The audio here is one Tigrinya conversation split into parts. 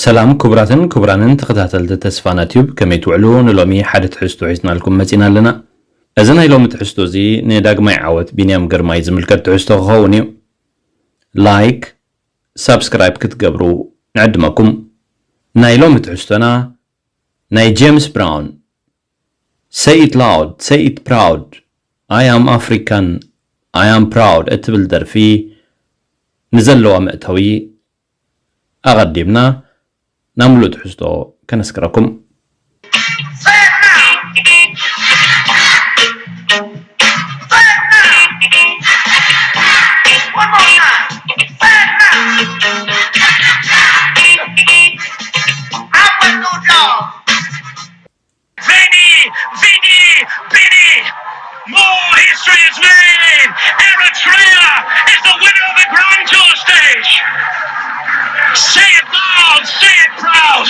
ሰላም ክቡራትን ክቡራንን ተኸታተልቲ ተስፋና ቲዩብ፣ ከመይ ትውዕሉ? ንሎሚ ሓደ ትሕዝቶ ሒዝናልኩም መጺና ኣለና። እዚ ናይ ሎሚ ትሕዝቶ እዚ ንዳግማይ ዓወት ቢንያም ግርማይ ዝምልከት ትሕዝቶ ክኸውን እዩ። ላይክ፣ ሳብስክራይብ ክትገብሩ ንዕድመኩም። ናይ ሎሚ ትሕዝቶና ናይ ጄምስ ብራውን Say it loud, say it proud, I am African, I am proud እትብል ደርፊ ንዘለዋ መእተዊ ኣቐዲምና ናብ ምሉእ ትሕዝቶ ከነስክረኩም። Veni, vidi, bini. More history is made. Eritrea is the winner of the Grand Tour stage. Say it loud, say it proud.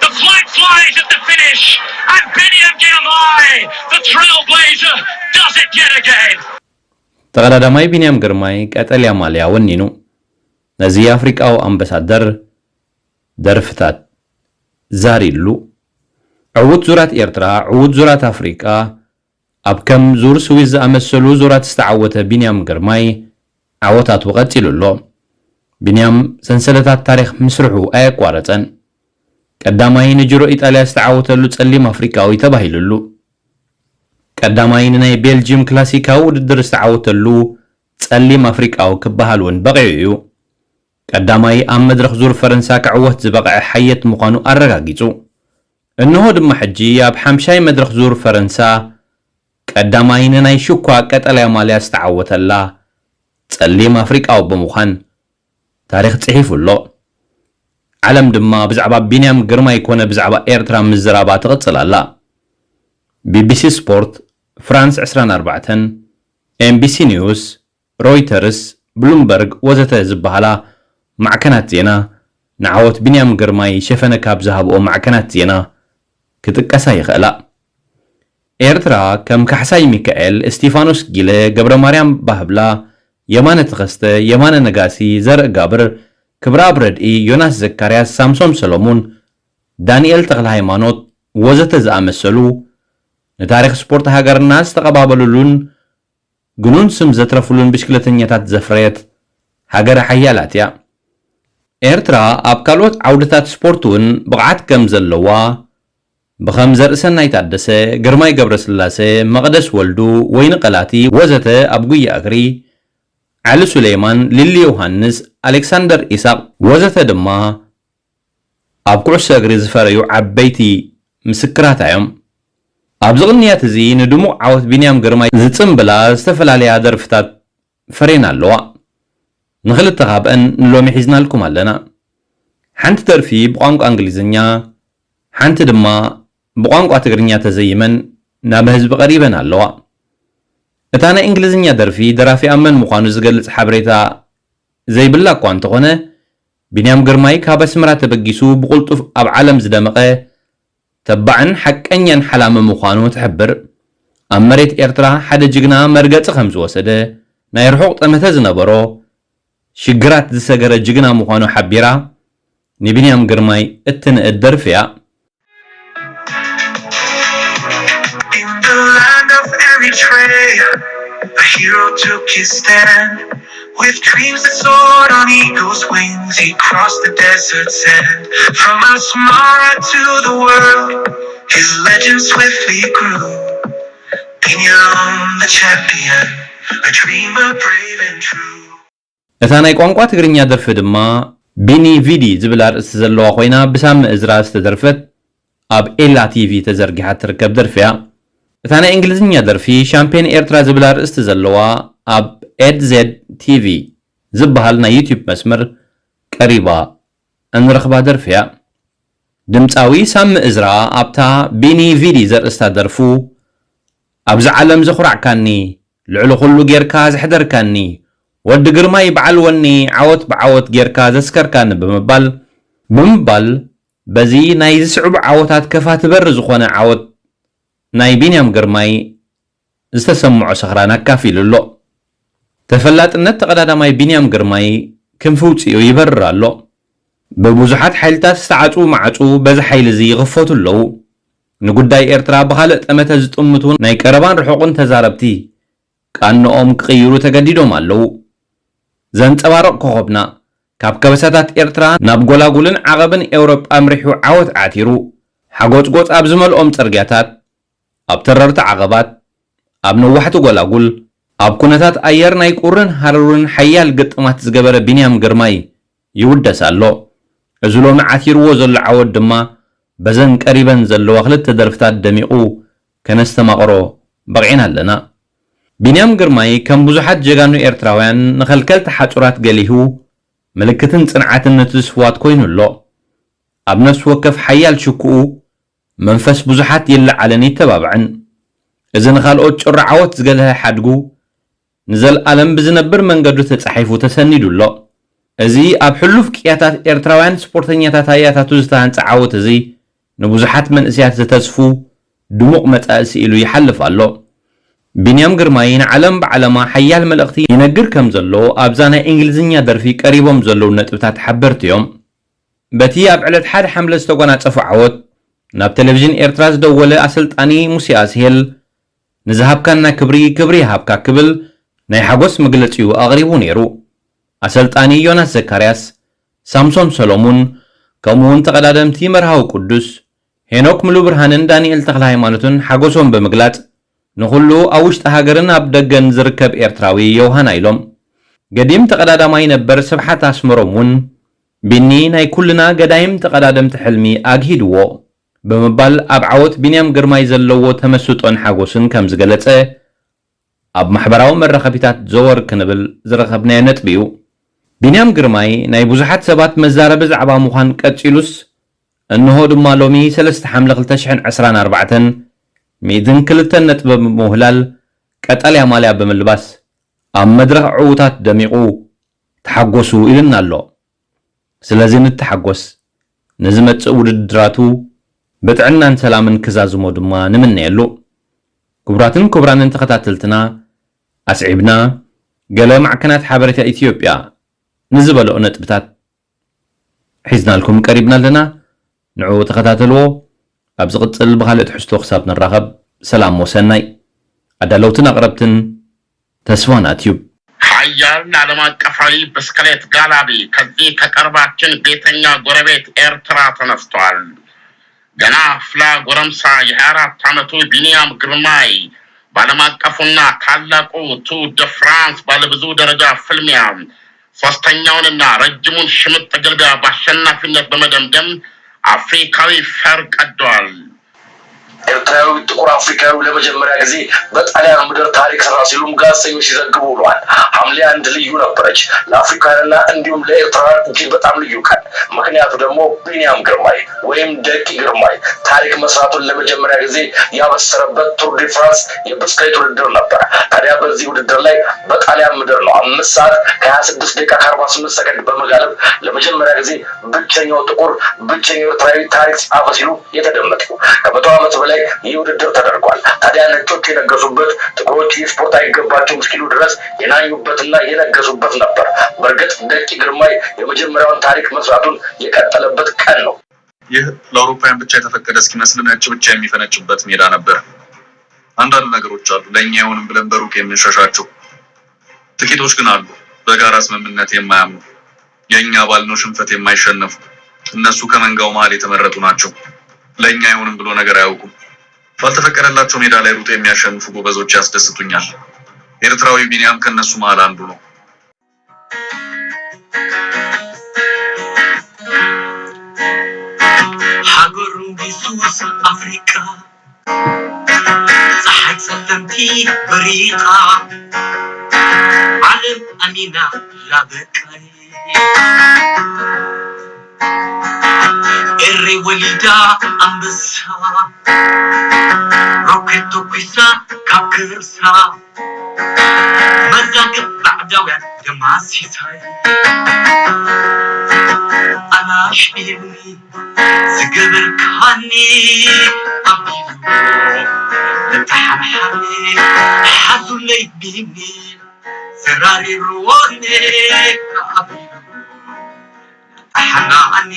The flag flies at the finish, and Biniam Girmay, the trailblazer, does it yet again. ተቐዳዳማይ ቢንያም ግርማይ ቀጠልያ ማልያ ወኒኑ። ነዚ ኣፍሪቃዊ ኣምባሳደር ደርፍታት ዛሪሉ። ዕዉት ዙራት ኤርትራ፣ ዕዉት ዙራት ኣፍሪቃ፣ ኣብ ከም ዙር ስዊዝ ዝኣመሰሉ ዙራት ዝተዓወተ ቢንያም ግርማይ ዓወታቱ ቀጺሉ ኣሎ። ቢንያም ሰንሰለታት ታሪኽ ምስርሑ ኣየቋረጸን። ቀዳማይ ንጅሮ ኢጣልያ ዝተዓወተሉ ጸሊም ኣፍሪቃዊ ተባሂሉሉ። ቀዳማይ ንናይ ቤልጂም ክላሲካዊ ውድድር ዝተዓወተሉ ጸሊም ኣፍሪቃዊ ክበሃል እውን በቒዑ እዩ። ቀዳማይ ኣብ መድረኽ ዙር ፈረንሳ ክዕወት ዝበቕዐ ሓየት ምዃኑ ኣረጋጊጹ። እንሆ ድማ ሕጂ ኣብ ሓምሻይ መድረኽ ዙር ፈረንሳ ቀዳማይ ንናይ ሽኳ ቀጠልያ ማልያ ዝተዓወተላ ጸሊም ኣፍሪቃዊ ብምዃን ታሪኽ ጽሒፉ ኣሎ። ዓለም ድማ ብዛዕባ ቢንያም ግርማይ ኮነ ብዛዕባ ኤርትራ ምዝራባ ትቕጽል ኣላ። ቢቢሲ ስፖርት፣ ፍራንስ ዕስራን ኣርባዕተን፣ ኤምቢሲ ኒውስ፣ ሮይተርስ፣ ብሉምበርግ ወዘተ ዝበሃላ ማዕከናት ዜና ንዓወት ቢንያም ግርማይ ሸፈነ ካብ ዝሃብኦ ማዕከናት ዜና ክጥቀሳ ይኽእላ። ኤርትራ ከም ካሕሳይ ሚካኤል፣ እስቲፋኖስ ጊለ፣ ገብረማርያም ባህብላ፣ የማነ ተኸስተ፣ የማነ ነጋሲ፣ ዘርእጋብር፣ ክብረኣብ ረድኢ፣ ዮናስ ዘካርያስ፣ ሳምሶም ሰሎሙን፣ ዳንኤል ተኽለሃይማኖት ወዘተ ዝኣመሰሉ ንታሪኽ ስፖርት ሃገርና ዝተቐባበሉሉን ግኑን ስም ዘትረፉሉን ብሽክለተኛታት ዘፍረየት ሃገረ ሓያላት እያ። ኤርትራ ኣብ ካልኦት ዓውድታት ስፖርት እውን ብቕዓት ከም ዘለዋ ብኸም ዘርእሰናይ ታደሰ፣ ግርማይ ገብረስላሴ፣ መቕደስ ወልዱ፣ ወይኒ ቀላቲ ወዘተ ኣብ ጉያ እግሪ፣ ዓሊ ሱሌይማን፣ ሊሊ ዮሃንስ፣ ኣሌክሳንደር ኢሳቕ ወዘተ ድማ ኣብ ኩዕሶ እግሪ ዝፈረዩ ዓበይቲ ምስክራታ እዮም። ኣብዚ ቅንያት እዚ ንድሙቕ ዓወት ቢንያም ግርማይ ዝጽምብላ ዝተፈላለያ ደርፍታት ፈርየን ኣለዋ። ንኽልተ ካብአን ንሎሚ ሒዝናልኩም ኣለና። ሓንቲ ደርፊ ብቋንቋ እንግሊዝኛ፣ ሓንቲ ድማ ብቋንቋ ትግርኛ ተዘይመን ናብ ህዝቢ ቀሪበን ኣለዋ። እታ ናይ እንግሊዝኛ ደርፊ ደራፊኣ መን ምዃኑ ዝገልጽ ሓበሬታ ዘይብላ እኳ እንተኾነ፣ ቢንያም ግርማይ ካብ ኣስመራ ተበጊሱ ብቕልጡፍ ኣብ ዓለም ዝደመቐ ተባዕን ሓቀኛን ሓላሚ ምዃኑ ትሕብር። ኣብ መሬት ኤርትራ ሓደ ጅግና መርገጺ ከም ዝወሰደ፣ ናይ ርሑቕ ጠመተ ዝነበሮ ሽግራት ዝሰገረ ጅግና ምዃኑ ሓቢራ፣ ንቢንያም ግርማይ እትንእድ ደርፊ እያ። In the land of Eritrea, a hero took his stand. With dreams that soared on eagle's wings, he crossed the desert sand. From Asmara to the world, his legend swiftly grew. Binyam the champion, a dreamer brave and true. እታ ናይ ቋንቋ ትግርኛ ደርፊ ድማ ቢኒ ቪዲ ዝብል ኣርእስቲ ዘለዋ ኮይና፣ ብሳሚ እዝራ ዝተደርፈት፣ ኣብ ኤላ ቲቪ ተዘርጊሓ ትርከብ ደርፊ እያ። እታ ናይ እንግሊዝኛ ደርፊ ሻምፒዮን ኤርትራ ዝብል ኣርእስቲ ዘለዋ፣ ኣብ ኤድዜድ ቲቪ ዝበሃል ናይ ዩቲዩብ መስመር ቀሪባ እንረኽባ ደርፊ እያ። ድምጻዊ ሳሚ እዝራ ኣብታ ቢኒ ቪዲ ዘርእስታ ደርፉ፣ "ኣብዚ ዓለም ዘኹራዕካኒ፣ ልዕሊ ኩሉ ጌርካ ዘሕደርካኒ፣ ወዲ ግርማይ በዓል ወኒ፣ ዓወት ብዓወት ጌርካ ዘስከርካኒ" ብምባል፣ ብምባል በዚ ናይ ዝስዕቡ ዓወታት ከፋቲ በሪ ዝኾነ ዓወት ናይ ቢንያም ግርማይ ዝተሰምዖ ሰኽራን ኣካፊሉ ኣሎ። ተፈላጥነት ተቐዳዳማይ ቢንያም ግርማይ ክንፊ ውጽኡ ይበርር ኣሎ። ብብዙሓት ሓይልታት ዝተዓጽዉ ማዕጹ በዚ ሓይሊ እዚ ይኽፈቱ ኣለዉ። ንጉዳይ ኤርትራ ብኻልእ ጠመተ ዝጥምቱ ናይ ቀረባን ርሑቕን ተዛረብቲ ቃንኦም ክቕይሩ ተገዲዶም ኣለዉ። ዘንጸባርቕ ኮኸብና፣ ካብ ከበሳታት ኤርትራ ናብ ጎላጉልን ዓቐብን ኤውሮጳ ኣምሪሑ ዓወት ዓቲሩ፣ ሓጎጽጎጽ ኣብ ዝመልኦም ጽርግያታት፣ ኣብ ተረርቲ ዓቐባት፣ ኣብ ነዋሕቲ ጎላጉል፣ ኣብ ኩነታት ኣየር ናይ ቁርን ሃሩርን ሓያል ግጥማት ዝገበረ ቢንያም ግርማይ ይውደስ ኣሎ። እዚ ሎሚ ዓቲርዎ ዘሎ ዓወት ድማ በዘን ቀሪበን ዘለዋ ክልተ ደርፍታት ደሚቑ ከነስተማቕሮ በቒዕና ኣለና። ቢንያም ግርማይ ከም ብዙሓት ጀጋኑ ኤርትራውያን ንኸልከልቲ ሓጹራት ገሊሁ ምልክትን ጽንዓትን ነቲ ዝስዋት ኮይኑ ኣሎ። ኣብ ነፍሲ ወከፍ ሓያል ሽኩኡ መንፈስ ብዙሓት ይለዓልን ይተባብዕን። እዚ ንኻልኦት ጭሮ ዓወት ዝገለሀ ሓድጉ ንዘልኣለም ብዝነብር መንገዱ ተጻሒፉ ተሰኒዱ ኣሎ። እዚ ኣብ ሕሉፍ ቅያታት ኤርትራውያን ስፖርተኛታት ኣያታቱ ዝተሃንጸ ዓወት እዚ ንብዙሓት መንእሰያት ዘተስፉ ድሙቕ መጻኢ ስኢሉ ይሓልፍ ኣሎ። ቢንያም ግርማይ ንዓለም ብዓለማ ሓያል መልእኽቲ ይነግር ከም ዘሎ ኣብዛ ናይ እንግሊዝኛ ደርፊ ቀሪቦም ዘለዉ ነጥብታት ሓበርቲ እዮም። በቲ ኣብ ዕለት ሓደ ሓምለ ዝተጎናጸፎ ዓወት ናብ ቴሌቪዥን ኤርትራ ዝደወለ ኣሰልጣኒ ሙሴ ኣስሄል ንዝሃብካና ክብሪ ክብሪ ይሃብካ ክብል ናይ ሓጎስ መግለጺኡ ኣቕሪቡ ነይሩ። ኣሰልጣኒ ዮናስ ዘካርያስ፣ ሳምሶን ሰሎሙን፣ ከምኡውን ተቐዳደምቲ መርሃዊ ቅዱስ፣ ሄኖክ ምሉብርሃንን ዳንኤል ተኽለሃይማኖትን ሓጎሶም ብምግላጽ፣ ንኹሉ ኣብ ውሽጢ ሃገርን ኣብ ደገን ዝርከብ ኤርትራዊ የውሃና ኢሎም። ገዲም ተቐዳዳማይ ነበር ስብሓት ኣስመሮም እውን፣ ቢኒ ናይ ኩልና ገዳይም ተቐዳደምቲ ሕልሚ ኣግሂድዎ ብምባል ኣብ ዓወት ቢንያም ግርማይ ዘለዎ ተመስጦን ሓጎስን ከም ዝገለጸ ኣብ ማሕበራዊ መራኸቢታት ዘወር ክንብል ዝረኸብናዮ ነጥቢ እዩ። ቢንያም ግርማይ ናይ ብዙሓት ሰባት መዛረቢ ዛዕባ ምዃን ቀጺሉስ፣ እንሆ ድማ ሎሚ ሰለስተ ሓምለ ክልተ ሽሕን ዕስራን ኣርባዕተን ሚእትን ክልተን ነጥቢ ብምውህላል ቀጠልያ ማልያ ብምልባስ ኣብ መድረኽ ዕዉታት ደሚቑ ተሓጎሱ ኢሉና ኣሎ። ስለዚ ንተሓጎስ፣ ንዝመጽእ ውድድራቱ ብጥዕናን ሰላምን ክዛዝሞ ድማ ንምነየሉ። ክቡራትን ክቡራንን ተኸታተልትና፣ ኣስዒብና ገለ ማዕከናት ሓበሬታ ኢትዮጵያ ንዝበልኦ ነጥብታት ሒዝናልኩም ቀሪብና ኣለና። ንዑ ተኸታተልዎ። ኣብ ዝቕጽል ብኻልእ ትሕዝቶ ክሳብ ንራኸብ፣ ሰላም ወሰናይ። ኣዳለውትን ኣቕረብትን ተስፋና ቲዩብ። ሓያል ዓለም አቀፋዊ ብስክሌት ጋላቢ ከዚህ ከቅርባችን ቤተኛ ጎረቤት ኤርትራ ተነስቷል። ገና አፍላ ጎረምሳ የሃያ አራት ዓመቱ ቢንያም ግርማይ በዓለም አቀፉና ታላቁ ቱ ደ ፍራንስ ባለብዙ ደረጃ ፍልሚያ ሶስተኛውንና ረጅሙን ሽምጥ ግልቢያ በአሸናፊነት በመደምደም አፍሪካዊ ፈር ቀደዋል። ኤርትራዊ ጥቁር አፍሪካዊ ለመጀመሪያ ጊዜ በጣሊያን ምድር ታሪክ ሰራ ሲሉም ጋዜጠኞች ሲዘግቡ ውለዋል። ሐምሌ አንድ ልዩ ነበረች ለአፍሪካውያንና እንዲሁም ለኤርትራውያን እጅግ በጣም ልዩ ቀን። ምክንያቱ ደግሞ ቢንያም ግርማይ ወይም ደቂ ግርማይ ታሪክ መስራቱን ለመጀመሪያ ጊዜ ያበሰረበት ቱር ዲ ፍራንስ የብስክሌት ውድድር ነበር። ታዲያ በዚህ ውድድር ላይ በጣሊያን ምድር ነው አምስት ሰዓት ከሃያ ስድስት ደቂቃ ከአርባ ስምንት ሰከንድ በመጋለብ ለመጀመሪያ ጊዜ ብቸኛው ጥቁር፣ ብቸኛው ኤርትራዊ ታሪክ ጻፈ ሲሉ የተደመጠው። ከመቶ ዓመት በላይ ይህ ውድድር ተደርጓል። ታዲያ ነጮች የነገሱበት፣ ጥቁሮች ይህ ስፖርት አይገባቸውም እስኪሉ ድረስ የናኙበትና የነገሱበት ነበር። በእርግጥ ደቂ ግርማይ የመጀመሪያውን ታሪክ መስራቱን የቀጠለበት ቀን ነው። ይህ ለአውሮፓውያን ብቻ የተፈቀደ እስኪመስል ነጭ ብቻ የሚፈነጭበት ሜዳ ነበር። አንዳንድ ነገሮች አሉ ለእኛ አይሆንም ብለን በሩቅ የምንሸሻቸው። ጥቂቶች ግን አሉ በጋራ ስምምነት የማያምኑ፣ የእኛ ባልነው ሽንፈት የማይሸነፉ። እነሱ ከመንጋው መሃል የተመረጡ ናቸው። ለእኛ አይሆንም ብሎ ነገር አያውቁም። ባልተፈቀደላቸው ሜዳ ላይ ሩጦ የሚያሸንፉ ጎበዞች ያስደስቱኛል። ኤርትራዊ ቢንያም ከእነሱ መሃል አንዱ ነው። ሃገሩ ቢሱስ ኣፍሪቃ ፀሓይ ፀለምቲ በሪቃ ዓለም ኣሚና ላበቃይ ኤሬ ወሊዳ ኣንበሳ ሮኬት ተኩሳ ካብ ከርሳ መዛግብ ባዕዳውያን ደማሲሳይ ኣናሽኒ ዝገበርካኒ ኣቢሉ ለተሓምሓኒ ሓዙለይ ቢኒ ዘራሪርዎኒ ኣቢሉ ኣሓናኒ